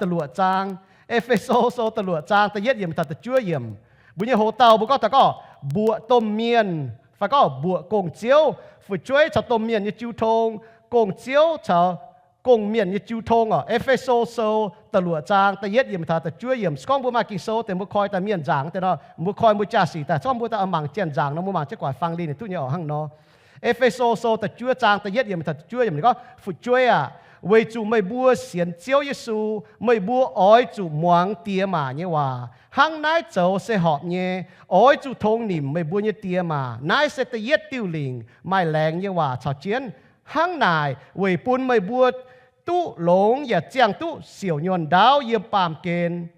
da'luoqc zaang. E^fe^so Sou da'luoqc zaang da'yietv yiemc taux da'juov yiemc. Mbuo nyei hoc-dauh mbuo gorngv taux gorngv mbuoqc domh mienh, fai gorngv mbuoqc gong-ziouv, fu'jueiv caux domh mienh nyei jiu tong, gong-ziouv caux gong-mienh nyei jiu tong oc. E^fe^so Sou da'luoqc zaang da'yietv yiemc taux da'juov yiemc. Se gorngv mbuo maaih Ging-Sou deix mbuo koi daaih mienh nzaangc deix nor, mbuo koi mbuo jaa-sic daaih. Se gorngv mbuo daaih mangc janx nzaangc nor, mbuo mangc jienv guaax fang linh duqv nyei oc hnangv nor. E^fe^so Sou da'juov zaang da'yietv yiemc taux da'juov yiemc gorngv, fu'jueiv aah, weic zuqc meih mbuo sienx Ziouv Yesu, meih mbuo oix zuqc muangx diex maac nyei waac. Hnangv naaiv zoux se horpc nyei. Oix zuqc tongx nimc meih mbuo nyei diex maac. Naaiv se da'yietv diuh lingc maaih laengz nyei waac caux jienv. Hnangv naaic weic bun meih mbuo duqv longx yaac ziangh duqv siouc nyuonh ndaauv yiem baamh gen.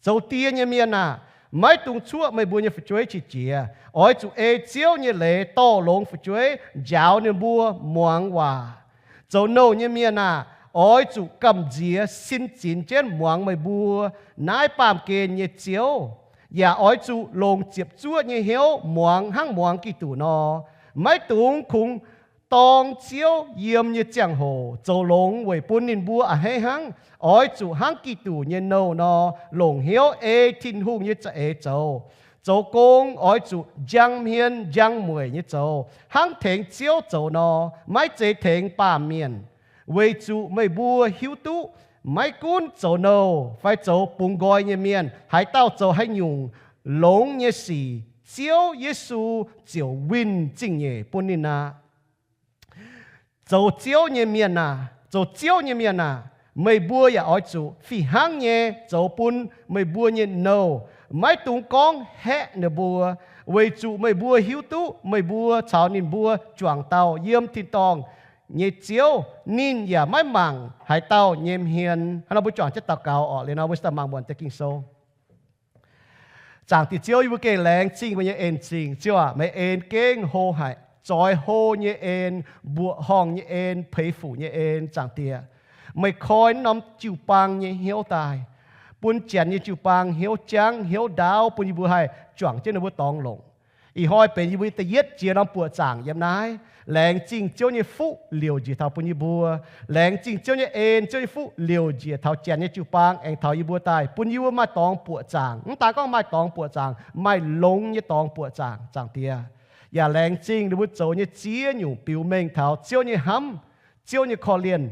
Zoux die nyei mienh aah, maiv dungx cuoqv meih mbuo nyei fu'jueiv qiex jiez. Oix zuqc ei Ziouv nyei leiz dorh longx fu'jueiv, njaaux ninh mbuo muangx waac. Zoux nouh nyei mienh aah, oix zuqc gamh nziex sin zinx jienv muangx meih mbuo naaiv baamh gen nyei Ziouv, yaac oix zuqc longc ziepc zuoqv nyei hnyouv muangx hnangv muangx Giduc nor. Maiv dungx kungx dorng Ziouv yiem nyei ziangh hoc zoux longx weic bun ninh mbuo a'hneiv hnangv. Oix zuqc hnangv Giduc nyei nouh nor, longc hnyouv ei Tin-Hungh nyei za'eix zoux, zoux gong oix zuqc njang hmien njang mueic nyei zoux, hnangv tengx Ziouv zoux nor, maiv zeiz tengx baamh mienh. Weic zuqc meih mbuo hiuv duqv maiv gunv zoux nouh fai zoux bungx nqoi nyei mienh, haaix dauh zoux haaix nyungc longx nyei sic, Ziouv Yesu ziouc winh zingh nyeic bun ninh aqv. Zoux Ziouv nyei mienh aah, zoux Ziouv nyei mienh aah, meih mbuo yaac oix zuqc fih hnangv nyei zoux bun meih mbuo nyei nouh. Maiv dungx gorngv haeqv ninh mbuo, weic zuqc meih mbuo hiuv duqv meih mbuo caux ninh mbuo juangc dauh yiem tin-dorngh nyei Ziouv, ninh yaac maiv mangc haaix dauh nyei hmien. Hnangv nor mbuo juangc jienv daux gaux orqc. Liuz nor mbuo daaih mangc muonc deix Ging-Sou. Zaangc Diex Ziouv, yie mbuo gengh laengz zingh meih nyei en-zingh. Ziouv aac, meih en gengh hlo haic, zoix hlo nyei en, mbuoqc horngh nyei en, peix fuc nyei en. Zaangc Diex, meih koi norm jiu-baang nyei hnyouv daaih, bun janx nyei jiu-baang hnyouv jangv hnyouv ndaauv, bun yie mbuo haih juangc jienv ninh mbuo dorngx longc. Ih hnoi benx yie mbuo da'yietv jiex norm buoqc zaangc yiem naaiv. Laengz zingh Ziouv nyei fuqv liouc njiec taux bun yie mbuo. Laengz zingh Ziouv nyei en, Ziouv nyei fuqv liouc njiec taux janx nyei jiu-baang aengx taux yie mbuo daaih, bun yie mbuo maaih dorngx buoqc zaangc. Mv daaih gorngv maaih dorngx buoqc zaangc, maaih longx nyei dorngx buoqc zaangc, Zaangc Diex. Yaac laengz zingh ninh mbuo zoux nyei ziex nyungc biux mengh taux Ziouv nyei hnamv, Ziouv nyei korv-lienh.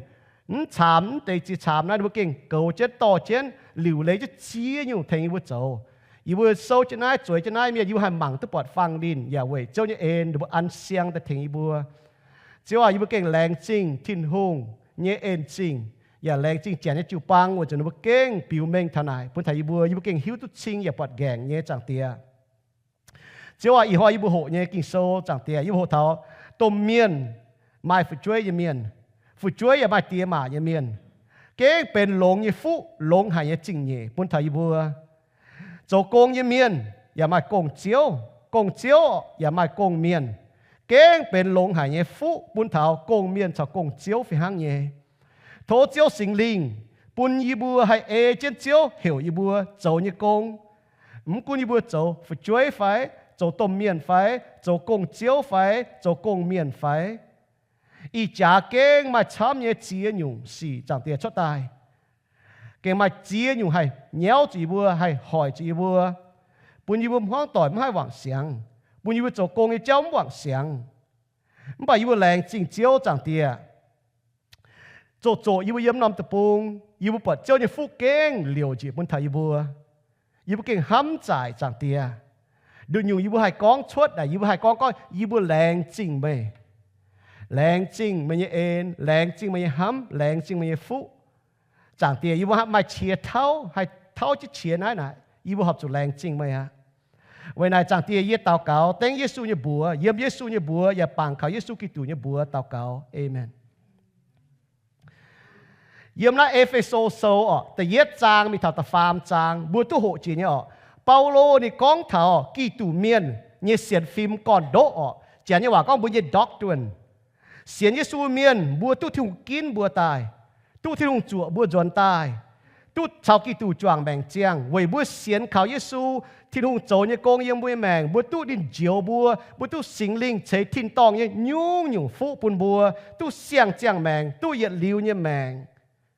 Mv caamx mv deix ziex caamx naaiv ninh mbuo gengh goux jienv dorh jienv liuc leiz jienv ziex nyungc tengx yie mbuo zoux. Yie mbuo souv jienv naaiv, zueiz jienv naaiv mienh, yie mbuo haih mangc duqv buatc fang linh, yaac weic Ziouv nyei en ninh mbuo an siang daaih tengx yie mbuo. Ziouv aac, yie mbuo gengh laengz zingh Tin-Hungh nyei en-zingh, yaac laengz zingh janx nyei jiu-baang weic zuqc ninh mbuo gengh biux mengh taux naaic bun taux yie mbuo. Yie mbuo gengh hiuv duqv cing yaac buatc nqaengc nyei, Zaangc Diex. Ziouv aac, ih hnoi yie mbuo hoqc nyei Ging-Sou, Zaangc Diex, yie mbuo hoqc taux domh mienh maaih fu'jueiv nyei mienh, fu'jueiv yaac maaih diex maac nyei mienh. Gengh benx longx nyei fuqv, longx haic nyei zingh nyeic bun taux yie mbuo. Zoux gong nyei mienh yaac maaih gong-ziouv, gong-ziouv yaac maaih gong-mienh. Gengh benx longx haic nyei fuqv bun taux gong-mienh caux gong-ziouv fih hnangv nyei. Tov Ziouv Singx Lingh bun yie mbuo haih ei jienv Ziouv heuc yie mbuo zoux nyei gong. Mv gunv yie mbuo zoux fu'jueiv fai, zoux domh mienh fai, zoux gong-ziouv fai, zoux gong-mienh fai, ih jaax gengh maaih camv nyei ziex nyungc sic, Zaangc Diex, cuotv daaih. Gengh maaih ziex nyungc haih nyauv zuqc yie mbuo, haih hoic zuqc yie mbuo, bun yie mbuo hmuangv doic mv haih wangc siangx, bun yie mbuo zoux gong nyei jauv mv wangc siangx. Mv baac yie mbuo laengz zingh Ziouv, Zaangc Diex. Zoqc zoqc yie mbuo yiem norm deic-bung, yie mbuo buatc Ziouv nyei fuqv gengh liouc njiec bun taux yie mbuo. Yie mbuo gengh hnamv zaaic, Zaangc Diex. Nduqc nyungc yie mbuo haih gorngv cuotv naaic, yie mbuo haih gorngv, gorngv yie mbuo laengz zingh meih. Laengz zingh meih nyei en, laengz zingh meih nyei hnamv, laengz zingh meih nyei fuqv. Zaangc Diex, yie mbuo maaih qiex tauv, haih tauv jienv qiex naaiv naaic, yie mbuo horpc zuqc laengz zingh meih aqv. Weic naaic, Zaangc Diex, yie daux gaux dengv Yesu nyei mbuox, yiem Yesu nyei mbuox yaac bangc kaux Yesu Giduc nyei mbuox daux gaux. Aamen. Yiem naaiv E^fe^so Sou orqc, da'yietv zaang mingh taux da'faam zaang, mbuo duqv hoqc jiex nyei orqc. Baulo ninh gorngv taux Giduc mienh nyei sienx fim gorn-ndoqv orqc. Janx nyei waac gorngv mbuo nyei doctrine. Sienx Yesu mienh mbuo duqv Tin-Hungh ginv mbuo daaih, duqv Tin-Hungh zuoqc mbuo nzuonx daaih, duqv caux Giduc juangc maengc ziangh weic mbuo sienx kaux Yesu, Tin-Hungh zoux nyei gong yiem mbuo nyei maengc, mbuo duqv ninh njoux mbuo, mbuo duqv Singx Lingh ceix tin-dorngh nyei nyungc-nyungc fuqv bun mbuo, duqv siang-ziangh maengc, duqv yietc liuz nyei maengc.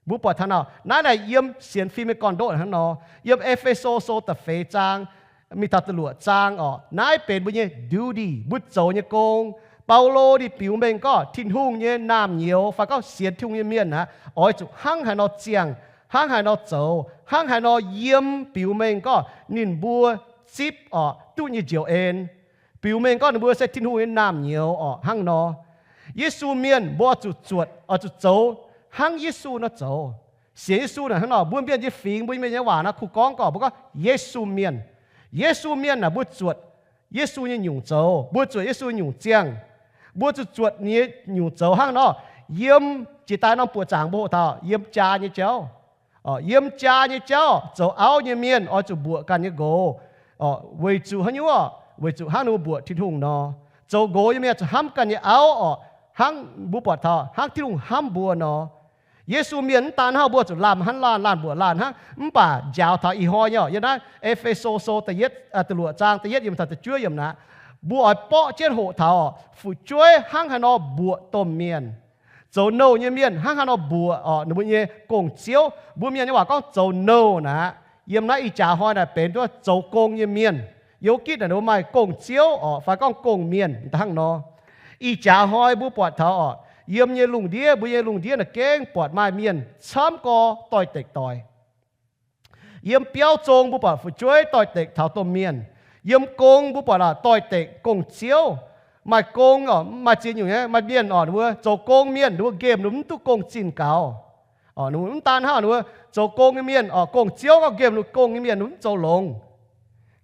Mbuo buatc taux nor, naaiv naaic yiem sienx fim nyei gorn-ndoqv hnangv nor. Yiem E^fe^so Sou da'feix zaang mingh taux da'luoqc zaang orqc, naaiv benx mbuo nyei duty, mbuo zoux nyei gong. Baulo ninh biux mengh gorngv Tin-Hungh nyei naamh nyouz fai gorngv sienx Tin-Hungh nyei mienh aqv, oix zuqc hnangv haaix nor ziangh, hnangv haaix nor zoux, hnangv haaix nor yiem, biux mengh gorngv ninh mbuo zipv orqc duqv nyei njoux en, biux mengh gorngv ninh mbuo se Tin-Hungh nyei naamh nyouz orqc hnangv nor. Yesu mienh mbuo oix zuqc zuotc, oix zuqc zoux hnangv Yesu nor zoux. Sienx Yesu naaic hnangv nor, mbuo mienh nyei fingx, mbuo mienh nyei waac naaiv kuh gorngv gorqc, mbuo gorngv Yesu mienh. Yesu mienh naaic mbuo zuotc Yesu nyei nyungc zoux, mbuo zuotc Yesu nyei nyungc ziangh. Mbuo zuqc zuotc nyei nyungc zoux hnangv nor, yiem jiex daaih norm buoqc zaangc mbuo hoqc taux yiem jaa nyei jauv. Yiem jaa nyei jauv zoux auv nyei mienh oix zuqc mbuoqc ganh nyei nqox, weic zuqc haaix nyungc orqc? Weic zuqc hnangv ninh mbuo mbuoqc Tin-Hungh nor. Zoux nqox nyei mienh zuqc hnamv ganh nyei auv orqc, hnangv mbuo buatc taux hnangv Tin-Hungh hnamv mbuo nor. Yesu mienh mv daan hnangv, mbuo zuqc lamh hnamv laanh, laanh mbuoqc laanh hnangv. Mv baac njaaux taux ih hnoi nyei, yiem naaiv E^fe^so Sou da'yietv, da'luoqc zaang da'yietv yiem taux da'juov yiemc naaic, mbuo oix borqv jienv hoqc taux fu'jueiv hnangv haaix nor mbuoqc domh mienh. Zoux nouh nyei mienh hnangv haaix nor mbuoqc orqc ninh mbuo nyei gong-ziouv. Mbuo mienh nyei waac gorngv zoux nouh naaic, yiem naaiv ih jaax hnoi naaic benx duqv zoux gong nyei mienh. Yiem gitv naaic ninh mbuo maaih gong-ziouv orqc fai gorngv gong-mienh da'hnangv nor. Ih jaax hnoi mbuo buatc taux orqc, yiem nyei lungh ndiev, mbuo nyei lungh ndiev naaic gengh buatc maaih mienh camv gorx doix-dekc doic. Yiem biauv zong mbuo buatc fu'jueiv doix-dekc taux domh mienh. Yiem gong mbuo buatc doix-dekc gong-ziouv. Maaih gong orqc, maaih ziex nyungc nyei, maaih mienh orqc ninh mbuo zoux gong mienh, ninh mbuo nqemh ninh mbuo mv duqv gong zinh gaux. Ninh mbuo mv daan hnangv, ninh mbuo zoux gong nyei mienh orqc, gong-ziouv gorngv nqemh ninh mbuo gong nyei mienh ninh mbuo mv zoux longx.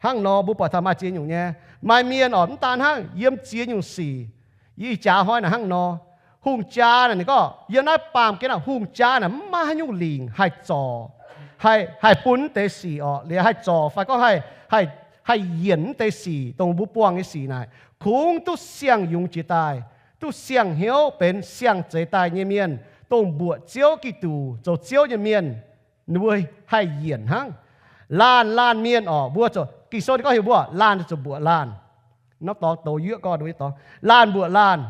Hnangv nor mbuo buatc taux maaih ziex nyungc nyei. Maaih mienh orqc mv daan hnangv, yiem ziex nyungc sic. Ih jaax hnoi naaic hnangv nor. Hungh jaa naaic ninh gorngv yiem naaiv baamh gen naaic, hungh jaa naaic mv maaih haaix nyungc lingc haih zorc, haih, haih bun mv deix sic orqc, liuz haih zorc fai gorngv haih, haih yienc mv deix sic, dongh mbuo buangh nyei sic naaic, kungx duqv siang yungz jiex daaih, duqv siang hnyouv benx siang zeix daaih nyei mienh, dongh mbuoqc Ziouv Giduc, zoux Ziouv nyei mienh, ninh mbuo haih yienc hnangv. Laanh laanh mienh orqc, mbuo zuqc, Ging-Sou ninh gorngv heuc mbuo laanh zuqc mbuoqc laanh. Norm dorngx douz yuoqv gorngv ninh mbuo nyei dorngx, laanh mbuoqc laanh,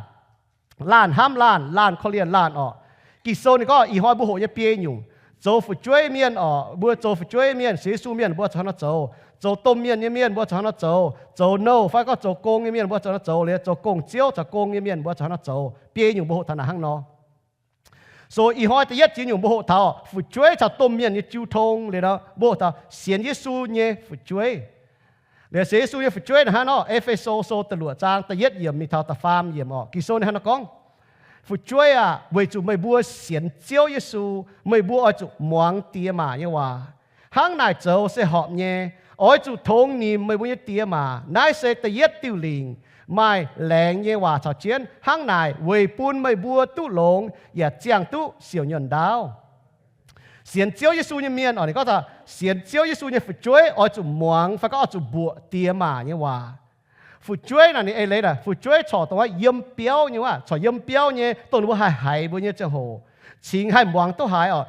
laanh hnamv laanh, laanh korv-lienh laanh orqc. Ging-Sou ninh gorngv ih hnoi mbuo hoqc nyei biei nyungc, zoux fu'jueiv mienh orqc, mbuo zoux fu'jueiv mienh, sienx Yesu mienh mbuo zuqc hnangv nor zoux. Zoux domh mienh nyei mienh mbuo zuqc hnangv nor zoux. Zoux nouh fai gorngv zoux gong nyei mienh mbuo zuqc hnangv nor zoux. Liuz zoux gong-ziouv caux gong nyei mienh mbuo zuqc hnangv nor zoux. Biei nyungc mbuo hoqc taux naaic hnangv nor. So ih hnoi da'yietv ziex nyungc mbuo hoqc taux fu'jueiv caux domh mienh nyei jiu tong. Liuz nor mbuo hoqc taux sienx Yesu nyei fu'jueiv. Liuz sienx Yesu nyei fu'jueiv naaic hnangv nor, E^fe^so Sou da'luoqc zaang da'yietv yiemc mingh taux da'faam yiemc orqc, Ging-Sou ninh hnangv nor gorngv, fu'jueiv aah, weic zuqc meih mbuo sienx Ziouv Yesu, meih mbuo oix zuqc muangx diex maac nyei waac. Hnangv naaic zoux se horpc nyei. Oix zuqc tongx nimc meih mbuo nyei diex maac. Naaiv se da'yietv diuh lingc, maaih laengz nyei waac caux jienv. Hnangv naaic weic bun meih mbuo duqv longx yaac ziangh duqv siouc nyuonh ndaauv. Sienx Ziouv Yesu nyei mienh orqc, ninh gorngv taux sienx Ziouv Yesu nyei fu'jueiv oix zuqc muangx fai gorngv oix zuqc mbuoqc diex maac nyei waac. Fu'jueiv naaic ninh eix leiz naaic, fu'jueiv corc dongh wuov yiem biauv nyei wuov, corc yiem biauv nyei, dongh ninh mbuo haih haiz mbuo nyei ziangh hoc, cingx haih muangx duqv haiz orqc.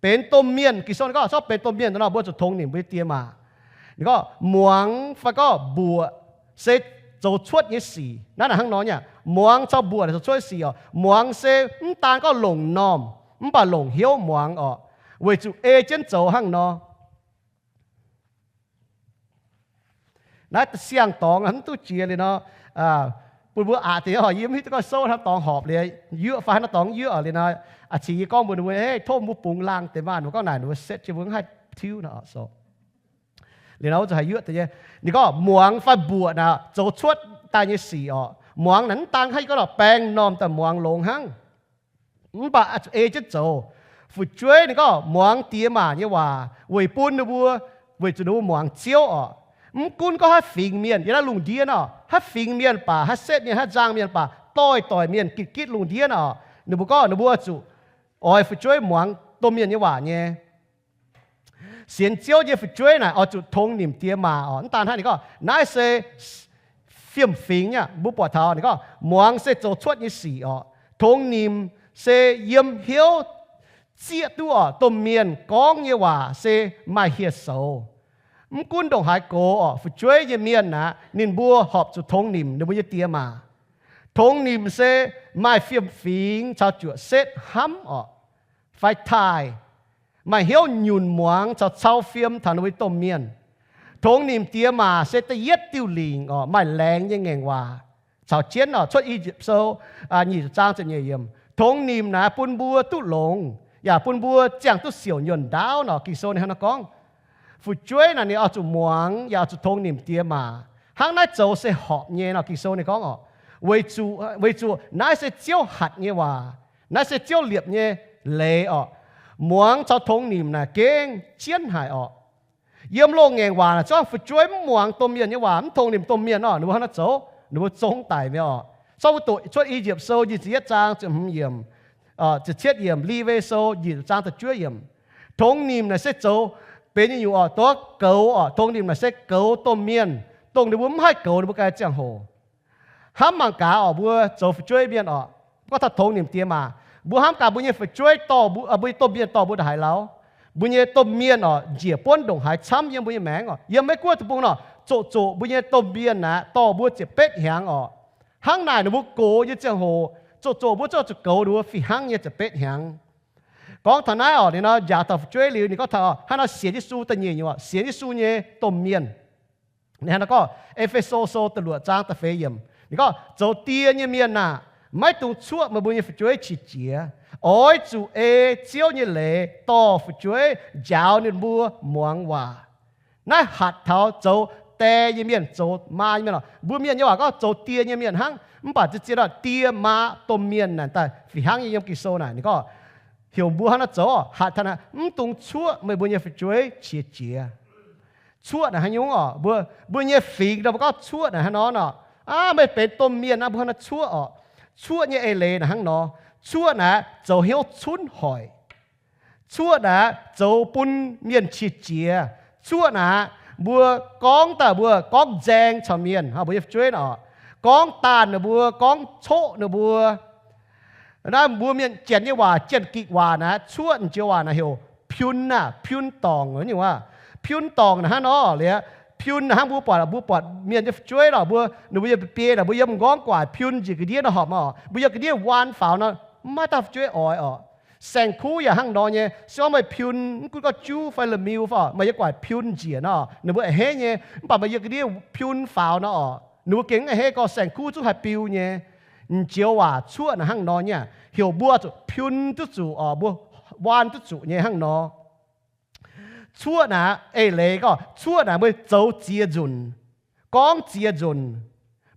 Benx domh mienh, Ging-Sou ninh gorngv corc benx domh mienh nor, mbuo zuqc tongx nimc mbuo nyei diex maac. Ninh gorngv muangx fai gorngv mbuoqc se zoux cuotv nyei sic. Naaiv naaic hnangv nor nyei, muangx caux mbuoqc zoux cuotv nyei sic orqc. Muangx se mv daan gorngv longc m'normh, mv baac longc hnyouv muangx orqc, weic zuqc ei jienv zoux hnangv nor. Naaiv siang-dorngx mv duqv jiex liuz nor, bun mbuo aqc deix, yie mv hiuv duqv gorngv souv hnangv dorngx horpc liuz, yuoqv fai hnangv dorngx yuoqv liuz nor, aqc cingx yie gorngv mbuox ninh mbuo, tov mbuo bungx laangh deix maah, ninh mbuo gorngv naaic ninh mbuo setv jienv mbuo mv haih tiuv nor. Liuz nor wuov zuqc haih yuoqv deix nyei. Ninh gorngv muangx fai mbuoqc naaic zoux cuotv daaih nyei sic orqc. Muangx naaic mv daan hnangv yie gorngv nor baeng m'normh daaih muangx longx hnangv, mv baac ei jienv zoux. Fu'jueiv ninh gorngv muangx diex maac nyei waac weic bun ninh mbuo, weic zuqc ninh mbuo muangx Ziouv orqc. Mv gunv gorngv haaix fingx mienh yiem naaiv lungh ndiev nor, haaix fingx mienh baac, haaix setv mienh, haaix nzangh mienh baac, doix-doix mienh, gitv-gitv lungh ndiev nor, ninh mbuo gorngv ninh mbuo zuqc oix fu'jueiv muangx domh mienh nyei waac nyei. Sienx Ziouv nyei fu'jueiv naaic oix zuqc tongx nimc diex maac orqc. Mv daan hnangv, ninh gorngv naaiv se fiem-fingx nyei. Mbuo buatc taux ninh gorngv muangx se zoux cuotv nyei sic orqc. Tongx nimc se yiem hnyouv zieqv duqv orqc domh mienh gorngv nyei waac se maaih hieh soux. Mv gunv ndongc haaix gox orqc, fu'jueiv nyei mienh aqv, ninh mbuo horpc zuqc tongx nimc ninh mbuo nyei diex maac. Tongx nimc se maaih fiem-fingx caux juoqc setv hnamv orqc. fai taaih, maaih hnyouv nyunc muangx caux cau fiem taux ninh mbuo domh mienh. Tongx nimc diex maac se da'yietv diuh lingc orqc, maaih laengz nyei ngaengc waac. Caux jienv orqc, Cuotv I^yipv Sou nyic ziepc zaang ziepc nyeic yiemc, tongx nimc naaic bun mbuo duqv longx, yaac bun mbuo ziangh duqv siouc nyuonh ndaauv nor. Ging-Sou ninh hnangv naaiv gorngv, fu'jueiv naaic ninh oix zuqc muangx yaac oix zuqc tongx nimc diex maac. Hnangv naaiv zoux se horpc nyei nor. Ging-Sou ninh gorngv orqc, weic zuqc naaiv se Ziouv hatc nyei waac, naaiv se Ziouv liepc nyei leiz orqc. Muangx caux tongx nimc naaic gengh jienv haic orqc. Yiem loz-ngaengc waac naaic zorqv fu'jueiv mv muangx domh mienh nyei waac, mv tongx nimc domh mienh orqc, ninh mbuo hnangv naaiv zoux, ninh mbuo zong daic mi'aqv orqc. Zorqv mbuo doqc Cuotv I^yipv Sou nyic ziepc yietv zaang ziepc hmz yiemc, ziepc cietv yiemc, Lewi Sou nyic ziepc zaang da'juov yiemc. Tongx nimc naaic se zoux benx nyei nyungc orqc, doqc goux orqc. Tongx nimc naaic se goux domh mienh, dongh ninh mbuo mv haih goux ninh mbuo ganh ziangh hoc. Hnamv mangc gaax orqc, mbuo zoux fu'jueiv mienh orqc, gorngv taux tongx nimc diex maac, mbuo hnamv gaax mbuo nyei fu'jueiv dorh mbuo, mbuo nyei domh mienh dorh mbuo ndongc haaix lauh? Mbuo nyei domh mienh orqc, njiec buonv ndongc haaix camv yiem mbuo nyei maengc orqc? Yiem Meiv Guoqv deic-bung nor, zoqc zoqc mbuo nyei domh mienh naaic dorh mbuo ziepc betv hnyangx orqc. Hnangv naaic ninh mbuo gox nyei ziangh hoc, zoqc zoqc mbuo zuqc goux ninh mbuo fih hnangv nyei ziepc betv hnyangx. Gorngv taux naaiv orqc, ninh nor njaaux taux fu'jueiv liuz, ninh gorngv taux hnangv nor sienx Yesu da'nyeic nyungc orqc, sienx Yesu nyei domh mienh. Ninh hnangv naaiv gorngv, E^fe^so Sou da'luoqc zaang da'feix yiemc, ninh gorngv, zoux die nyei mienh aah! Maiv dungx cuoqv meih mbuo nyei fu'jueiv qiex jiez. Oix zuqc ei Ziouv nyei leiz dorh fu'jueiv, njaaux ninh mbuo muangx waac. Naaiv hatc taux zoux die nyei mienh, zoux maa nyei mienh orqc. Mbuo mienh nyei waac gorngv zoux die nyei mienh hnangv, mv baac zien-zien orqc, die, maa, domh mienh naaic daaih fih hnangv nyei. Yiem Ging-Sou naaic ninh gorngv, heuc mbuo hnangv naaiv zoux, hatc taux naaic, mv dungx cuoqv meih mbuo nyei fu'jueiv qiex jiez. Cuoqv naaic haaix nyungc orqc? Mbuo, mbuo nyei fingx nor mbuo gorngv cuoqv naaic hnangv nor orqc. Aav, meih benx domh mienh naaiv mbuo hnangv naaiv cuoqv orqc. Cuoqv nyei eix leiz naaic hnangv nor. Cuoqv naaic zoux hnyouv cunv hoic. Cuoqv naaic zoux bun mienh qiex jiez. Cuoqv naaic mbuo gorngv daaih mbuo gorngv nzaeng caux mienh, mbuo nyei fu'jueiv orqc, gorngv daanh ninh mbuo, gorngv coqv ninh mbuo. Naaiv mbuo mienh Janx nyei waac, Janx-Gikc waac naaic, cuoqv naaic joux waac naaic heuc piun aah, piun dorngc nyungc aav. Piun dorngc naaic hnangv nor liuz, piun naaic hnangv mbuo buatc, mbuo buatc mienh nyei fu'jueiv lorqc, mbuo, ninh mbuo yiem biei naaic, mbuo yiem m'nqorngv guaic piun njiec ga'ndiev nor horpc orqc, mbuo yiem ga'ndiev waan faaux nor, maiv dauh fu'jueiv oix orqc. Saeng-kuv yaac hnangv nor nyei, se gorngv meih piun mv gunv gorngv juv fai la'miu fai orqc, meih yiem guaic piun njiec nor, ninh mbuo a'hneiv nyei. Mv baac meih yiem ga'ndiev piun faaux nor orqc, ninh mbuo gengh mv a'hneiv, gorngv saeng-kuv zungv haih biu nyei. M'njoux waac cuoqv naaic hnangv nor nyei aav, heuc mbuo zuqc piun duqv zuqc orqc, mbuo waan duqv zuqc nyei hnangv nor. Cuoqv naaic eix leiz gorngv cuoqv naaic mbuo zoux ziex nzunc, gorngv ziex nzunc.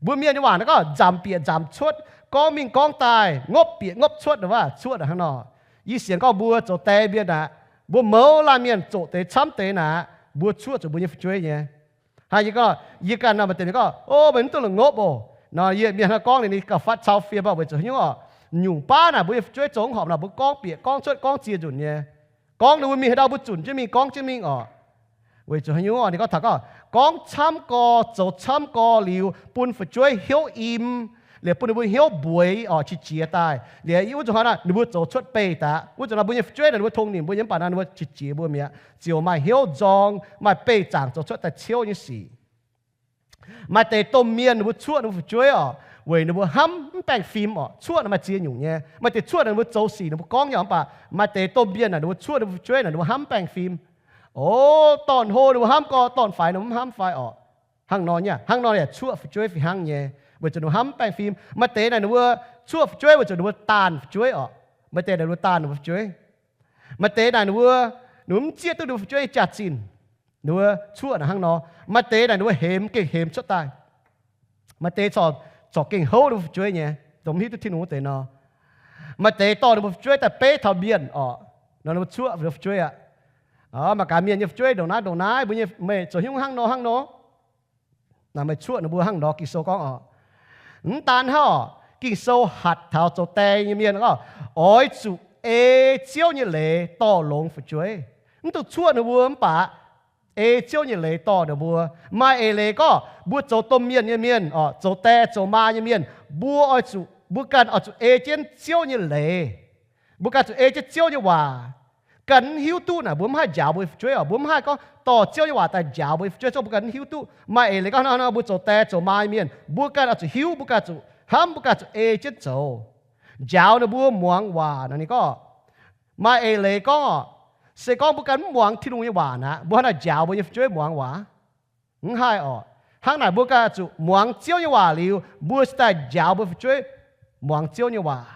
Mbuo mienh nyei waac naaic gorngv nzamc bieqc nzamc cuotv, gorngv mingh gorngv daaih, ngopv bieqc ngopv cuotv, cuoqv naaic hnangv nor. Yie sienx gorngv mbuo zoux die mienh naaic, mbuo mouz laanh mienh zoqc deix camv deix naaic, mbuo cuoqv zuqc mbuo nyei fu'jueiv nyei. Hnangv yie gorngv, yie ganh nor maaih deix mienh gorngv, O, meih mv duqv la'ngopv oc. Nor yie mienh hnangv gorngv ninh gauh fatv cau fiem aqv. Weic zuqc haaix nyungc orqc? Nyungc baav naaic mbuo nyei fu'jueiv zoux mv horpc nor, mbuo gorngv bieqc gorngv cuotv, gorngv ziex nzunc nyei. Gorngv ninh mbuo mingh haaix ndau mbuo zunc jienv mingh, gorngv jienv mingh orqc. Weic zuqc haaix nyungc orqc? Ninh gorngv taux gorngv, gorngv camv gorx, zoux camv gorx liuz, bun fu'jueiv hnyouv im, liuz bun ninh mbuo hnyouv mbueiz orqc, qiex jiez daaih. Liuz wuov nzunc hnoi naaic ninh mbuo zoux cuotv beih daaih. Wuov nzunc naaic mbuo nyei fu'jueiv naaic ninh mbuo tongx nimc mbuo nyei mv baac naaic ninh mbuo qiex jiez mbuo mi'aqv, ziouc maaih hnyouv nzorng, maaih beih zaangc zoux cuotv daaih ciouv nyei sic. Maaih deix domh mienh ninh mbuo cuoqv ninh mbuo fu'jueiv orqc, weic ninh mbuo hnamv mv baengh fim orqc. Cuoqv naaic maaih ziex nyungc nyei. Maaih deix cuoqv naaic ninh mbuo zoux sic ninh mbuo gorngv nyei orqc, mv baac maaih deix domh mienh naaic ninh mbuo cuoqv ninh mbuo fu'jueiv naaic ninh mbuo hnamv mv baengh fim. O, dorn-hlo ninh mbuo hnamv gorx, dorn-faix ninh mbuo mv hnamv fai orqc. Hnangv nor nyei, hnangv nor yaac cuoqv fu'jueiv fih hnangv nyei, weic zuqc ninh mbuo hnamv mv baengh fim. Maaih deix naaic ninh mbuo cuoqv fu'jueiv weic zuqc ninh mbuo daanh fu'jueiv orqc. Maaih deix naaic ninh mbuo daanh ninh mbuo fu'jueiv. Maaih deix naaic ninh mbuo, ninh mbuo mv zieqv duqv ninh mbuo fu'jueiv nyei jaax-zinh. Ninh mbuo cuoqv naaic hnangv nor. Maaih deix naaic ninh mbuo hemx, gengh hemx cuotv daaih. Maaih deix corc, corc gengh houv ninh mbuo fu'jueiv nyei, dongh mv hiuv duqv Tin-Hungh wuov deix nor. Maaih deix dorh ninh mbuo fu'jueiv daaih beiv taux mienh orqc, nor ninh mbuo cuoqv ninh mbuo fu'jueiv aqv. Mangc gaax mienh nyei fu'jueiv ndongc naaiv ndongc naaiv, mbuo nyei meih zoux hnyouv hnangv nor hnangv nor. Naaic meih cuoqv ninh mbuo hnangv nor, Ging-Sou gorngv orqc. Mv daan hnangv orqc, Ging-Sou hatc taux zoux die nyei mienh gorngv, oix zuqc ei Ziouv nyei leiz dorh longx fu'jueiv. Mv dungx cuoqv ninh mbuo mv baac ei Ziouv nyei leiz dorh ninh mbuo. Maaih eix leiz gorngv mbuo zoux domh mienh nyei mienh orqc, zoux die zoux maa nyei mienh, mbuo oix zuqc, mbuo ganh oix zuqc ei jienv Ziouv nyei leiz. Mbuo ganh zuqc ei jienv Ziouv nyei waac. Ganh mv hiuv duqv naaic mbuo mv haih njaaux mbuo nyei fu'jueiv orqc. Mbuo mv haih gorngv dorh Ziouv nyei waac daaih njaaux mbuo nyei fu'jueiv, se gorngv mbuo ganh mv hiuv duqv. Maaih eix leiz gorngv hnangv nor, mbuo zoux die zoux maa nyei mienh, mbuo ganh oix zuqc hiuv, mbuo ganh zuqc hnamv, mbuo ganh zuqc ei jienv zoux, njaaux ninh mbuo muangx waac nor. Ninh gorngv, Maaih eix leiz gorngv orqc, se gorngv mbuo ganh mv muangx Tin-Hungh nyei waac naaic, mbuo hnangv naaic njaaux mbuo nyei fu'jueiv muangx waac? Mv haih orqc. Hnangv naaic mbuo ganh zuqc muangx Ziouv nyei waac liuz, mbuo cingx daaih njaaux mbuo fu'jueiv muangx Ziouv nyei waac.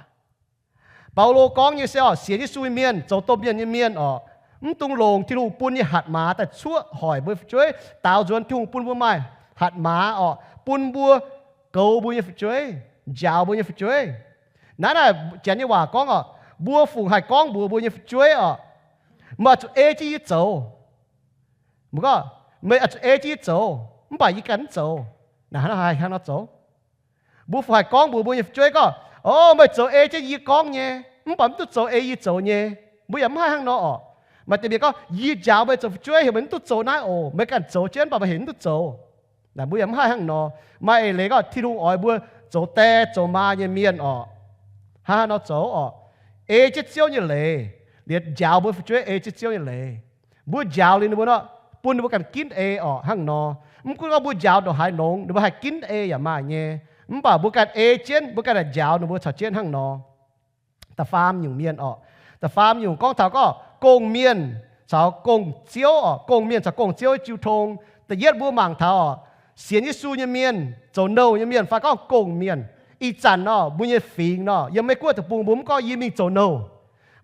Baulo gorngv nyei se orqc, sienx Yesu nyei mienh, zoux domh mienh nyei mienh orqc, mv dungx longc Tin-Hungh bun nyei hatc maaz daaih cuoqv hoic mbuo nyei fu'jueiv, daaux nzuonx Tin-Hungh bun mbuo maaih hatc maaz orqc, bun mbuo goux mbuo nyei fu'jueiv, njaaux mbuo nyei fu'jueiv. Naaiv naaic Janx nyei waac gorngv orqc, mbuo fungc haih gorngv mbuox mbuo nyei fu'jueiv orqc, meih oix zuqc ei jienv yie zoux. Mbuo gorngv, meih oix zuqc ei jienv yie zoux, mv baac yie ganh mv zoux. Naaiv hnangv haaix nor zoux? Mbuo fungc haih gorngv mbuox mbuo nyei fu'jueiv gorngv, o, meih zoux ei jienv yie gorngv nyei, mv baac mv duqv zoux ei yie zoux nyei. Mbuo yaac mv haih hnangv nor orqc. Maaih deix mienh gorngv, yie njaaux meih zoux fu'jueiv heuc meih mv duqv zoux naaiv oc, meih ganh zoux jienv, mv baac meih heuc mv duqv zoux. Naaic mbuo yaac mv haih hnangv nor. Maaih eix leiz gorngv Tin-Hungh oix mbuo zoux die zoux maa nyei mienh orqc, hnangv haaix nor zoux orqc? Ei jienv Ziouv nyei leiz, liemh njaaux mbuo fu'jueiv ei jienv Ziouv nyei leiz. Mbuo njaaux liuz ninh mbuo nor, bun ninh mbuo ganh ginv ei orqc, hnangv nor. Mv gunv gorngv mbuo njaaux ndongc haaix nongx, ninh mbuo haih ginv ei yaac maaih nyei. Mv baac mbuo ganh ei jienv, mbuo ganh njaaux ninh mbuo caux jienv hnangv nor. Da'faam nyungc mienh orqc, da'faam nyungc gorngv taux gorngv gong-mienh caux gong-ziouv orqc, gong-mienh caux gong-ziouv jiu tong. Da'yietv mbuo mangc taux orqc, sienx Yesu nyei mienh, zoux nouh nyei mienh fai gorngv gong-mienh. Ih zanc nor mbuo nyei fingx nor, yiem Meiv Guoqv deic-bung mbuo mv gorngv yie mingh zoux nouh,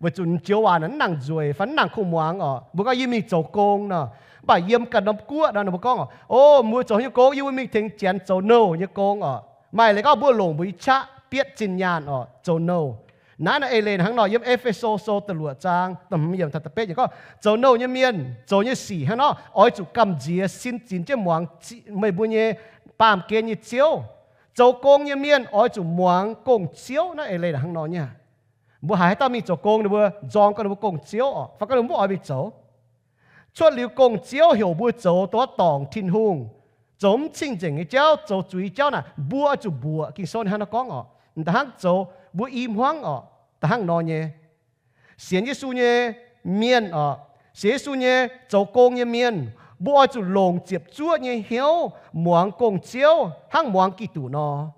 weic zuqc joux waac naaic mv nangc nzueic fai mv nangc kuh muangx orqc. Mbuo gorngv yie mingh zoux gong nor. Mv baac yiem ganh norm guoqv nor, ninh mbuo gorngv orqc, o, mbuo zoux haaix nyungc gong, yie mbuo mingh tengx Janx zoux nouh nyei gong orqc. Maaih leiz gorngv mbuo longc mbuo nyei qaqv bietv zinh nyaanh orqc zoux nouh. Naaiv naaic eix leiz hnangv nor, yiem E^fe^so Sou da'luoqc zaang da'hmz yiemc taux da'betv yiemc gorngv zoux nouh nyei mienh zoux nyei sic hnangv nor oix zuqc gamh nziex sin zinx jienv muangx meih mbuo nyei baamh gen nyei Ziouv. Zoux gong nyei mienh oix zuqc muangx gong-ziouv. Naaiv eix leiz hnangv nor nyei. Mbuo haiz haaix dauh mingh zoux gong, ninh mbuo nzorng gorngv ninh mbuo gong-ziouv orqc, fai gorngv ninh mbuo mv oix mingh zoux. Cuotv liuz gong-ziouv heuc mbuo zoux dongh wuov dorngc Tin-Hungh, zoux mv cing-nzengc nyei jauv, zoux zuiz jauv naaic, mbuo oix zuqc mbuoqc. Ging-Sou hnangv nor gorngv orqc, da'hnangv zoux mbuo i hmuangv orqc, da'hnangv nor nyei. Sienx Yesu nyei mienh orqc, sienx Yesu nyei zoux gong nyei mienh, mbuo oix zuqc longc ziepc zuoqv nyei hnyouv muangx gong-ziouv hnangv muangx Giduc nor.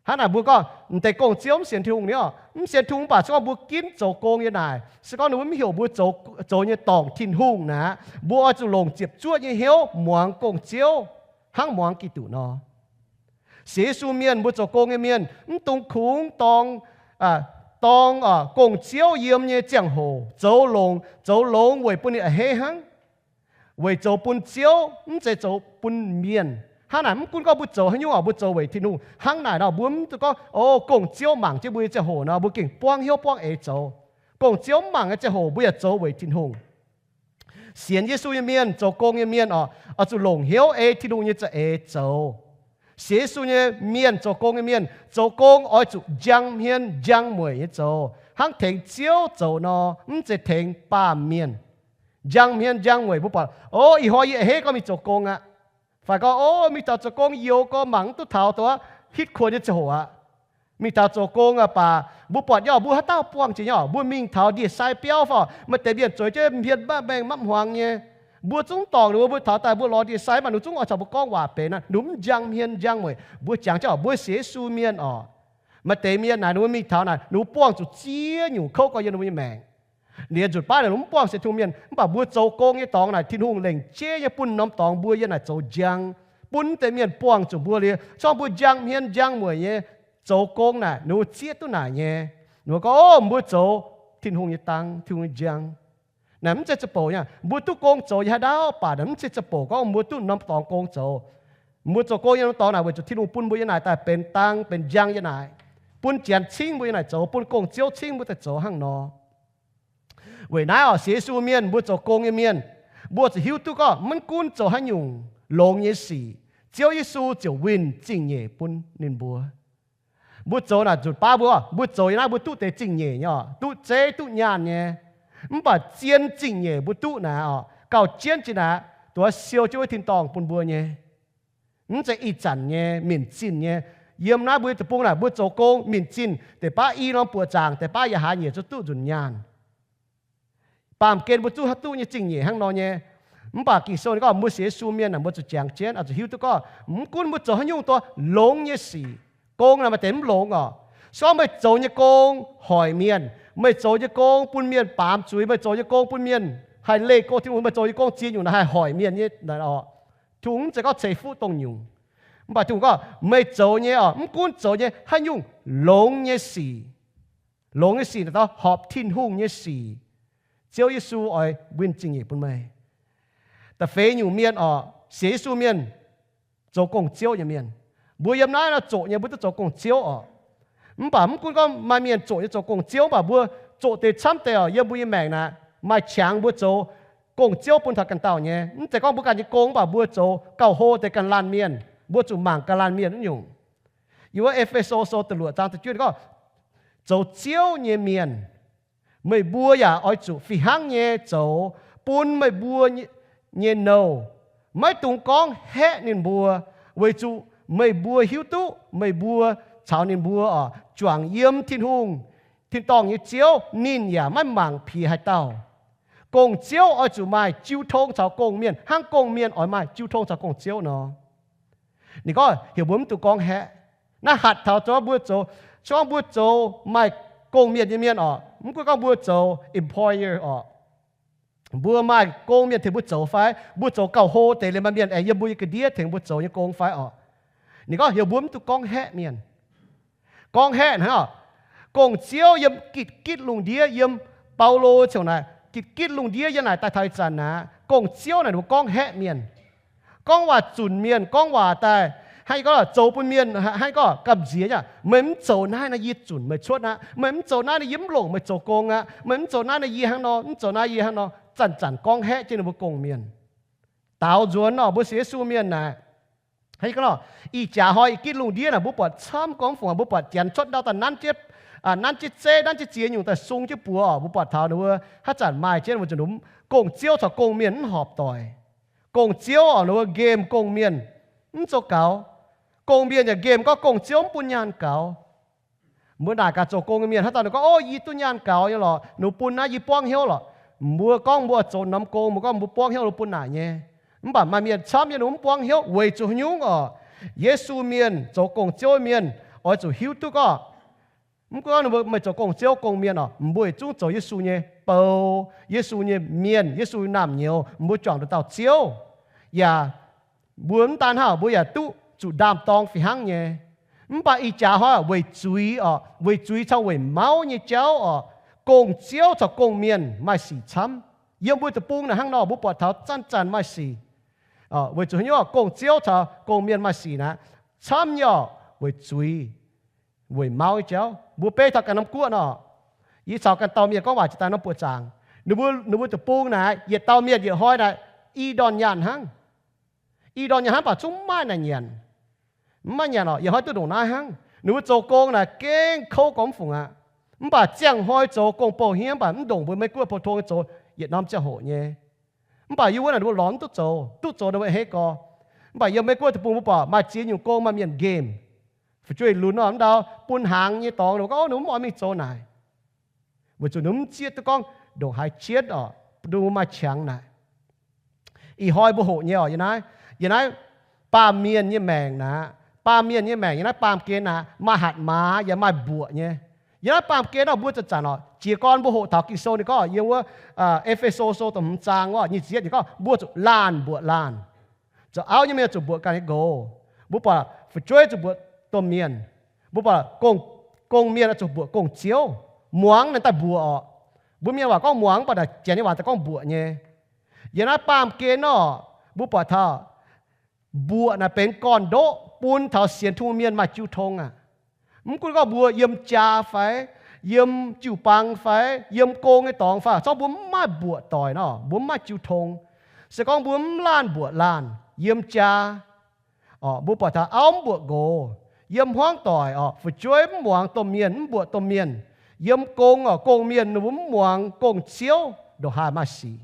Hnangv naaic mbuo gorngv, m'deix gong-ziouv mv sienx Tin-Hungh ni orqc, mv sienx Tin-Hungh mv baac se gorngv mbuo ginv zoux gong nyei naaic, se gorngv ninh mbuo mv heuc mbuo zoux, zoux nyei dorngc Tin-Hungh naaic, mbuo oix zuqc longc ziepc zuoqv nyei hnyouv muangx gong-ziouv hnangv muangx Giduc nor. Sienx Yesu mienh, mbuo zoux gong nyei mienh mv dungx kungx dorng, dorng gong-ziouv yiem nyei ziangh hoc zoux longx, zoux longx weic bun ninh a'hneiv hnangv, weic zoux bun Ziouv, mv zeiz zoux bun mienh. Hnangv naaic mv gunv gorngv mbuo zoux haaix nyungc orqc, mbuo zoux weic Tin-Hungh. Hnangv naaic nor mbuo mv dungx gorngv, o, gong-ziouv mangc jienv mbuo nyei ziangh hoc nor mbuo gengh buangv hnyouv buangv eix zoux. Gong-ziouv mv mangc nyei ziangh hoc mbuo yaac zoux weic Tin-Hungh. Sienx Yesu nyei mienh, zoux gong nyei mienh orqc, oix zuqc longc hnyouv ei Tin-Hungh nyei za'eix zoux. Sienx Yesu nyei mienh, zoux gong nyei mienh, zoux gong oix zuqc njang hmien njang mueic nyei zoux, hnangv tengx Ziouv zoux nor, mv zeiz tengx baamh mienh. Njang hmien njang mueic, mbuo buatc, o, ih hnoi yie a'hneiv gorngv mingh zoux gong aqv. Fai gorngv, o, mingh taux zoux gong youz gorngv mangc mv duqv taux dongh wuov hitv kuonx nyei ziangh hoc aqv. Mingh taux zoux gong aqv baac mbuo buatc nyei orqc, mbuo haaix dauh buangh jiex nyei orqc, mbuo mingh taux ndie-sai biauv fai orqc, maaih deix mienh zueiz jienv hmien mapv maengh mapv hmuangx nyei. Mbuo zungv dorngc ninh mbuo, mbuo taux daaih mbuo lorz ndie-sai mv baac ninh zungv oix caux mbuo gorngv waac benx aqv, ninh mv njang hmien njang mueic. Mbuo jangx jienv orqc, mbuo sienx Yesu mienh orqc, maaih deix mienh naaic ninh mbuo mingh taux naaic ninh mbuo buangh zuqc ziex nyungc kouv gorx yiem ninh mbuo nyei maengc. Liuz nzunc baav naaic ninh mbuo mv buangh sienx Tin-Hungh mienh, mv baac mbuo zoux gong nyei dorngx naaic Tin-Hungh lengc jeiv nyei bun norm dorngx mbuo yiem naaic zoux njang, bun deix mienh buangh zuqc mbuo liuz, se gorngv mbuo njang hmien njang mueic nyei zoux gong naaic, ninh mbuo zieqv duqv naaic nyei. Ninh mbuo gorngv, o, mbuo zoux Tin-Hungh nyei dang, Tin-Hungh nyei njang. Naaic mv zeiz za'bouc nyei. Mbuo duqv gong zoux yiem haaix ndaauv baac naaic mv zeiz za'bouc gorngv mbuo duqv norm dorngx gong zoux. Mbuo zoux gong yiem norm dorngx naaic weic zuqc Tin-Hungh bun mbuo yiem naaic daaih benx dang benx njang yiem naaic, bun Janx cingv mbuo yiem naaic zoux, bun gong-ziouv cingv mbuo daaih zoux hnangv nor. Weic naaiv orqc, sienx Yesu mienh, mbuo zoux gong nyei mienh, mbuo zuqc hiuv duqv gorngv maiv gunv zoux haaix nyungc longx nyei sic, Ziouv Yesu ziouc winh zingh nyeic bun ninh mbuo. Mbuo zoux naaic nzunc baav mbuo, mbuo zoux yiem naaiv mbuo duqv deix zingh nyeic nyei orqc, duqv zeiv duqv nyaanh nyei. Mv baac zien zingh nyeic mbuo duqv naaic orqc, gauh jienv jiex naaic, dongh siou jienv wuov tin-dorngh bun mbuo nyei. Mv zeiz ih zanc nyei, minc zinh nyei. Yiem naaiv mbuo nyei deic-bung naaic mbuo zoux gong minc zinh, deix baav i norm buoqc zaangc, deix baav yaac haaix nyungc zuqc duqv nzunc nyaanh. Baamh gen mbuo zungv haih duqv nyei zingh nyeic hnangv nor nyei. Mv baac Ging-Sou ninh gorngv mbuo sienx Yesu mienh naaic mbuo zuqc jangx jienv, oix zuqc hiuv duqv gorngv mv gunv mbuo zoux haaix nyungc dongh longx nyei sic, gong naaic maaih deix mv longx orqc. Se gorngv meih zoux nyei gong hoic mienh, Meih zoux nyei gong bun mienh baamz zuiz, meih zoux nyei gong bun mienh haih leih go Tin-Hungh, meih zoux nyei gong ziex nyungc naaic haih hoic mienh nyei oc. Tin-Hungh mv zeiz gorngv ceix fuqv dongh nyungc. Mv baac Tin-Hungh gorngv meih zoux nyei oc, mv gunv zoux nyei haaix nyungc longx nyei sic, longx nyei sic naaic dau horpc Tin-Hungh nyei sic, Ziouv Yesu oix winh zingh nyeic bun meih. Da'feix nyungc mienh oc, sienx Yesu mienh zoux gong-ziouv nyei mienh. Mbuo yiem naaiv nor zoqc nyei, mbuo duqv zoux gong-ziouv oc. Mv baac mv gunv gorngv maaih mienh zoqc nyei zoux gong-ziouv, mv baac mbuo zoqc deix camv deix oc, yiem mbuo nyei maengc naaic maaih qangx mbuo zoux gong-ziouv bun taux ganh dauh nyei. Mv zeiz gorngv mbuo ganh nyei gong, mv baac mbuo zoux gauh hlo deix ganh laanh mienh, mbuo zuqc mangc ganh laanh mienh wuov nyungc. Yiem wuov E^fe^so Sou da'luoqc zaang da'juov gorngv, zoux ziouv nyei mienh, meih mbuo yaac oix zuqc fih hnangv nyei zoux bun meih mbuo nyei nouh. Maiv dungx gorngv haeqv ninh mbuo, weic zuqc meih mbuo hiuv duqv meih mbuo caux ninh mbuo oc, juangc yiem Tin-Hungh, tin-dorngh nyei Ziouv, ninh yaac maiv mangc piex haaix dauh. Gong-ziouv oix zuqc maaih jiu tong caux gong-mienh, hnangv gong-mienh oix maaih jiu tong caux gong-ziouv nor. Ninh gorngv heuc mbuo mv dungx gorngv haeqv. Naaiv hatc taux zoux mbuo zoux, se gorngv mbuo zoux maaih gong-mienh nyei mienh oc, mv gunv gorngv mbuo zoux employer oc, mbuo maaih gong-mienh tengx mbuo zoux fai, mbuo zoux gauh hlo deix liemh maaih mienh aengx yiem mbuo nyei ga'ndiev tengx mbuo zoux nyei gong fai oc. Ninh gorngv heuc mbuo mv dungx gorngv haeqv mienh. Gorngv haeqv hnangv oc, gong-ziouv yiem gitv-gitv lungh ndiev, yiem Baulo ziouc naaic, gitv-gitv lungh ndiev yiem naaic daaih taux ih zanc aqv, gong-ziouv naaic ninh mbuo gorngv haeqv mienh, gorngv waac zunc mienh, gorngv waac daaih hnangv yie gorngv zoux bun mienh hnangv yie gorngv gamh nziex aqv, meih mv zoux naaiv nor yie zunc meih cuotv aqv, meih mv zoux naaiv nor yie mv longc meih zoux gong aqv, meih mv zoux naaiv nor yie hnangv nor, mv zoux naaiv yie hnangv nor, zanc-zanc gorngv haeqv jienv ninh mbuo gong-mienh. Daaux nzuonx nor mbuo sienx Yesu mienh naaic, hnangv yie gorngv nor, ih jaax hnoi ih gitv lungh ndiev naaic mbuo buatc camv gormx fungc, mbuo buatc janx cuotv ndau daaih nanv jienv, nanv jienv zeiv, nanv jienv ziex nyungc daaih sung jienv buoz oc. Mbuo buatc taux ninh mbuo haaix zanc maaih jienv mbuo zuqc ndomv gong-ziouv caux gong-mienh mv horpc doic. Gong-ziouv oc, ninh mbuo nqemh gong-mienh mv zoux gaux. Gong-mienh yaac nqemh gorngv gong-ziouv mv bun nyaanh gaux. Mbuo naaic gaax zoux gong nyei mienh, haaix dauh ninh gorngv, ov, yie duqv nyaanh gaux nyei lorqc, ninh mbuo bun naaiv yie buangv hnyouv lorqc. Mbuo gorngv mbuo zoux norm gong, mbuo gorngv mbuo buangv hnyouv, ninh mbuo bun naaic nyei. Mv baac maaih mienh camv nyei ninh mbuo mv buangv hnyouv weic zuqc haaix nyungc oc? Yesu mienh zoux gong-ziouv mienh oix zuqc hiuv duqv gorngv, mv gunv gorngv ninh mbuo meih zoux gong-ziouv gong-mienh oc, mbuo yietc zungv zoux Yesu nyei bou, Yesu nyei mienh, Yesu naamh nyouz, mbuo juangc nduqc dauh Ziouv. Yaac mbuo mv daan hnangv, mbuo yaac duqv zuqc ndaam-dorng fih hnangv nyei. Mv baac ih jaax hnoi weic zuiz oc, weic zuiz caux weic mauv nyei jauv oc, gong-ziouv caux gong-mienh maaih sic camv. Yiem mbuo deic-bung naaic hnangv nor, mbuo buatc taux zanc-zanc maaih sic. Weic zuqc haaix nyungc, gong-ziouv caux gong-mienh maaih sic naaic camv nyei oc, weic zuiz, weic mauv nyei jauv. Mbuo beiv taux ganh norm guoqv nor, yie caux ganh dauh mienh gorngv waac jiex daaih norm buoqc zaangc, ninh mbuo, ninh mbuo deic-bung naaic yietc dauh mienh yietc hnoi naaic i ndorn nyaanh hnangv. I ndorn nyaanh hnangv, mv baac zungv mv maaih naaic nyanc. Mv maaih nyanc oc, yietc hnoi duqv ndongc naaiv hnangv. Ninh mbuo zoux gong naaic gengh kouv gormx fungc aqv. Mv baac ziangh hnoi zoux gong-bou hniev, mv baac mv ndongc mbuo Meiv-Guoqv pou-tong zoux yietc norm ziangh hoc nyei. Mv baac yie wuov naaic ninh mbuo lorz mv duqv zoux, duqv zoux ninh mbuo a'hneiv gorx. Mv baac yiem Meiv-Guoqv deic-bung mbuo buatc maaih ziex nyungc gong maaih mienh nqemh, fu'jueiv lunx nor, mv ndau bun hnaangx nyei dorngx, ninh mbuo gorngv, ov, ninh mbuo mv oix mingh zoux naaic. Weic zuqc ninh mv zieqv duqv gorngv ndongc haaix jienv oc, ninh mbuo maaih qangx naaic. Ih hnoi mbuo hoqc nyei oc, yie naaiv, yie naaiv baamh mienh nyei maengc naaic, baamh mienh nyei maengc yie naaiv baamh gen naaic maaih hatc maaz yaac maaih mbuoqc nyei. Yie naaiv baamh gen nor mbuo zanc-zanc oc, jiez gorn mbuo hoqc taux Ging-Sou ninh gorngv yiem wuov E^fe^so Sou da'hmz zaang wuov nyic ziepc yietv ninh gorngv mbuo zuqc laanh mbuoqc laanh. Zoux auv nyei mienh zuqc mbuoqc ganh nyei nqox. Mbuo buatc fu'jueiv zuqc mbuoqc domh mienh. Mbuo buatc gong, gong-mienh zuqc mbuoqc gong-ziouv. Muangx naaic daaih mbuoqc oc. Mbuo mienh waac gorngv muangx, mv baac naaic Janx nyei waac daaih gorngv mbuoqc nyei. Yiem naaiv baamh gen nor, mbuo buatc taux mbuoqc naaic benx gorn-ndoqv bun taux sienx Tin-Hungh mienh maaih jiu tong aqv. Mv gunv gorngv mbuo yiem jaa fai, yiem jiu-baang fai, yiem gong nyei dorngx fai, zorngv mbuo mv maaih mbuoqc doic nor, mbuo mv maaih jiu tong. Se gorngv mbuo mv laanh mbuoqc laanh yiem jaa, mbuo buatc taux auv mv mbuoqc nqox, yiem hmuangv doic oc, fu'jueiv mv muangx domh mienh, mv mbuoqc domh mienh, yiem gong oc, gong-mienh ninh mbuo mv muangx gong-ziouv, ndongc haaix maaih sic.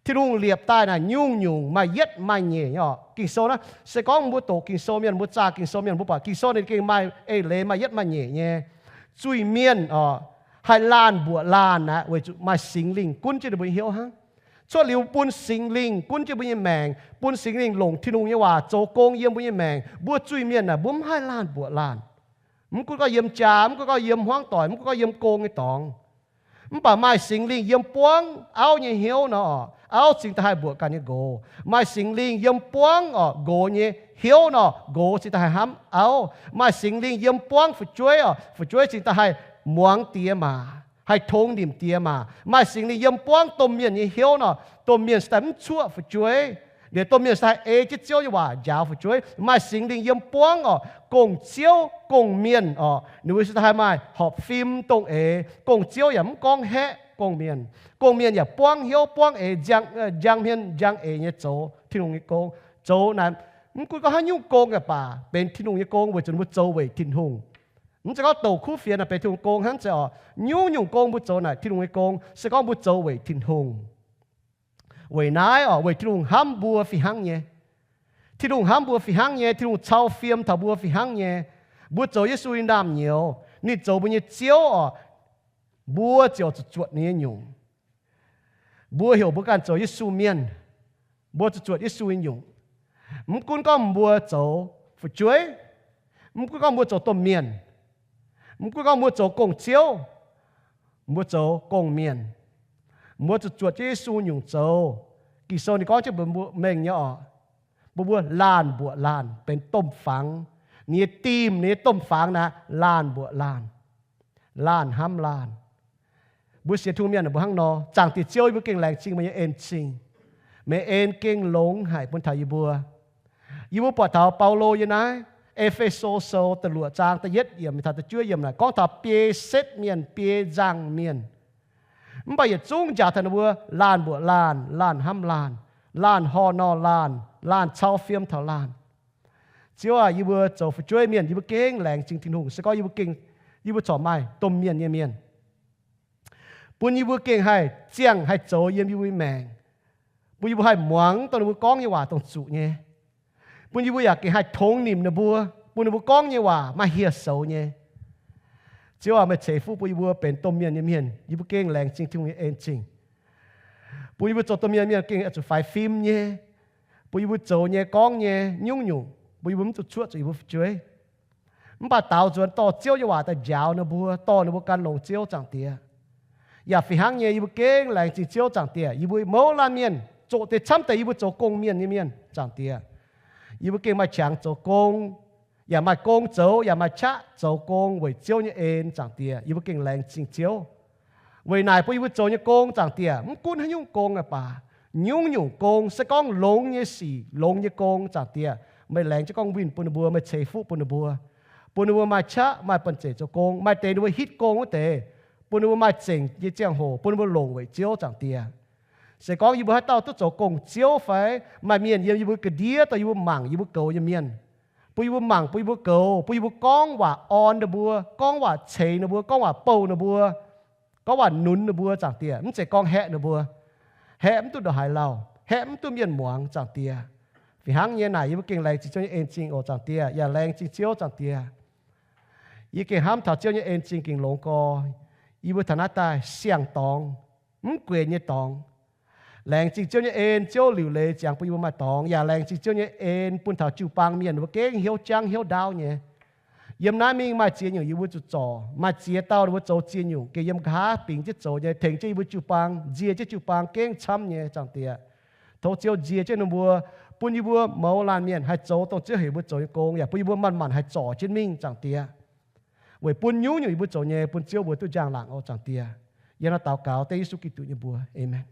Tin-Hungh liepc daaih naaic nyungc-nyungc maaih yietv maaih nyeic nyei oc. Ging-Sou naaiv se gorngv mbuo doqc Ging-Sou mienh, mbuo zaah Ging-Sou mienh, mbuo buatc Ging-Sou ninh gengh maaih eix leiz maaih yietv maaih nyeic nyei. Zuiz-mienh oc, haih laanh mbuoqc laanh aqv, weic zuqc maaih Singx Lingh gunv jienv ninh mbuo nyei hnyouv hnangv. Cuotv liuz bun Singx Lingh gunv jienv mbuo nyei maengc, bun Singx Lingh longc Tin-Hungh nyei waac zoux gong yiem mbuo nyei maengc, mbuo zuiz-mienh naaic mbuo mv haih laanh mbuoqc laanh. Mv gunv gorngv yiem jaa, mv gunv gorngv yiem hmuangv doic, mv gunv gorngv yiem gong nyei dorngx, Mv baac maaih Singx Lingh yiem buangv auv nyei hnyouv nor, auv cingx daaih haih mbuoqc ganh nyei nqox. Maaih Singx Lingh yiem buangv orqc nqox nyei hnyouv nor, nqox cingx daaih haih hnamv auv. Maaih Singx Lingh yiem buangv fu'jueiv orqc, fu'jueiv cingx daaih haih muangx diex maac, haih tongx nimc diex maac. Maaih Singx Lingh yiem buangv domh mienh nyei hnyouv nor, domh mienh cingx daaih mv cuoqv fu'jueiv, liuz domh mienh cingx daaih haih ei jienv Ziouv nyei waac njaaux fu'jueiv. Maaih Singx Lingh yiem buangv orqc, gong-ziouv gong-mienh orqc, ninh mbuo cingx daaih haih maaih horpc fim dongh eix. Gong-ziouv yaac mv gorngv haeqv gong-mienh. Gong-mienh yaac buangv hnyouv buangv eix, njang hmien njang eix nyei zoux Tin-Hungh nyei gong. Zoux naaic, mv gunv gorngv haaix nyungc gong yaac baac, benx Tin-Hungh nyei gong weic zuqc mbuo zoux weic Tin-Hungh. Mv zeiz gorngv douc kuv fienx naaic benx Tin-Hungh gong hnangv, zeiz orqc, nyungc-nyungc gong mbuo zoux naaic Tin-Hungh nyei gong, se gorngv mbuo zoux weic Tin-Hungh. Weic naaiv orqc, weic Tin-Hungh hnamv mbuo fih hnangv nyei. Tin-Hungh hnamv mbuo fih hnangv nyei. Tin-Hungh cau fiem taux mbuo fih hnangv nyei. Mbuo zoux Yesu nyei naamh nyouz, ninh zoux mbuo nyei Ziouv orqc, mbuo ziouc zuqc zuotc ninh nyei nyungc. Mbuo heuc mbuo ganh zoux Yesu mienh, mbuo zuqc zuotc Yesu nyei nyungc. Mv gunv gorngv mbuo zoux fu'jueiv, mv gunv gorngv mbuo zoux domh mienh, mv gunv gorngv mbuo zoux gong-ziouv, mbuo zoux gong-mienh, mbuo zuqc zuotc jienv Yesu nyungc zoux. Ging-Sou ninh gorngv jienv mbuox mbuo mengh nyei orqc, mbuo mbuo laanh mbuoqc laanh benx domh fangx. Ninh nyei dimh, ninh nyei domh fangx naaic laanh mbuoqc laanh, laanh hnamv laanh. Mbuo sienx Tin-Hungh mienh mbuo hnangv nor, Zaangc Diex Ziouv, yie mbuo gengh laengz zingh meih nyei en-zingh. Meih en gengh longx haic bun taux yie mbuo. Yie mbuo buatc taux Baulo yiem naaiv E^fe^so Sou da'luoqc zaang da'yietv yiemc taux da'juov yiemc naaic gorngv taux biei setv mienh, biei nzangc mienh. Mv baac yietc zungv njaaux taux ninh mbuo laanh mbuoqc laanh, laanh hnamv laanh, laanh horh nor laanh, laanh cau fiem taux laanh. Ziouv aac, yie mbuo zoux fu'jueiv mienh, yie mbuo gengh laengz zingh Tin-Hungh. Se gorngv yie mbuo gengh, yie mbuo corc maaih domh mienh nyei mienh, bun yie mbuo gengh haih ziangh haih zoux yiem yie mbuo nyei maengc, bun yie mbuo haih muangx dongh ninh mbuo gorngv nyei waac dongh zuqc nyei, bun yie mbuo yaac gengh haih tongx nimc ninh mbuo, bun ninh mbuo gorngv nyei waac maaih hieh soux nyei. Ziouv aac, meih ceix fuqv bun yie mbuo benx domh mienh nyei mienh, yie mbuo gengh laengz zingh Tin-Hungh nyei en-zingh. Bun yie mbuo zoux domh mienh mienh gengh zuqc faix fim nyei, bun yie mbuo zoux nyei gorngv nyei nyungc-nyungc bun yie mbuo mv zuqc cuoqv zuqc yie mbuo fu'jueiv. Mv baac daaux nzuonx dorh Ziouv nyei waac daaih njaaux ninh mbuo, dorh ninh mbuo gan longx Ziouv Zaangc Diex, yaac fih hnangv nyei yie mbuo gengh laengz zingh Ziouv Zaangc Diex. Yie mbuo mouz laanh mienh zoqc deix camv deix yie mbuo zoux gong-mienh nyei mienh, Zaangc Diex, yie mbuo gengh maaih qangx zoux gong, yaac maaih gong zoux, yaac maaih qaqv zoux gong weic Ziouv nyei en, Zaangc Diex. Yie mbuo gengh laengz zingh Ziouv weic naaic bun yie mbuo zoux nyei gong, Zaangc Diex, mv gunv haaix nyungc gong aah baac, nyungc-nyungc gong se gorngv longx nyei sic, longx nyei gong, Zaangc Diex, meih laengz jienv gorngv winh bun ninh mbuo, meih ceix fuqv bun ninh mbuo, bun ninh mbuo maaih qaqv maaih banh zeic zoux gong, maaih deix ninh mbuo hitv gong wuov deix, bun ninh mbuo maaih zengc nyei ziangh hoc bun ninh mbuo longc weic Ziouv, Zaangc Diex. Se gorngv yie mbuo haaix dauh duqv zoux gong-ziouv fai maaih mienh yiem yie mbuo ga'ndiev dongh yie mbuo mangc yie mbuo goux nyei mienh, bun yie mbuo mangc, bun yie mbuo goux, bun yie mbuo gorngv waac orn ninh mbuo, gorngv waac ceix ninh mbuo, gorngv waac bouh ninh mbuo, gorngv waac nunz ninh mbuo, Zaangc Diex, mv zeiz gorngv haeqv ninh mbuo. Haeqv mv duqv ndongc haaix lauh, haeqv mv duqv mienh muangx, Zaangc Diex. Fih hnangv nyei naaic yie mbuo gengh laengz zingh Ziouv nyei en-zingh oc, Zaangc Diex, yaac laengz zingh Ziouv, Zaangc Diex. Yie gengh hnamv taux Ziouv nyei en-zingh gengh longx gorx. Yie mbuo taux naaiv daaih siang-dorngx, mv guenx nyei dorngx. Laengz zingh Ziouv nyei en, Ziouv liuc leiz ziangx bun yie mbuo maaih dorngx, yaac laengz zingh Ziouv nyei en bun taux jiu-baang mienh ninh mbuo gengh hnyouv jangv hnyouv ndaauv nyei. Yiem naaiv mingh maaih ziex nyungc yie mbuo zuqc zorc, maaih ziex dauh ninh mbuo zoux ziex nyungc gengh yiem nqa'haav bingx jienv zoux nyei, tengx jienv yie mbuo jiu-baang, nzie jienv jiu-baang gengh camv nyei, Zaangc Diex. Tov Ziouv nzie jienv ninh mbuo, bun yie mbuo mouz laanh mienh haih zoux dongh Ziouv heuc mbuo zoux nyei gong, yaac bun yie mbuo manc-manc haih zorc jienv mingh, Zaangc Diex. Weic bun nyungc-nyungc yie mbuo zoux nyei bun Ziouv mbuo duqv njang-laangc oc, Zaangc Diex. Yie hnangv naaiv daux gaux dengv Yesu Giduc nyei mbuox. Aamen.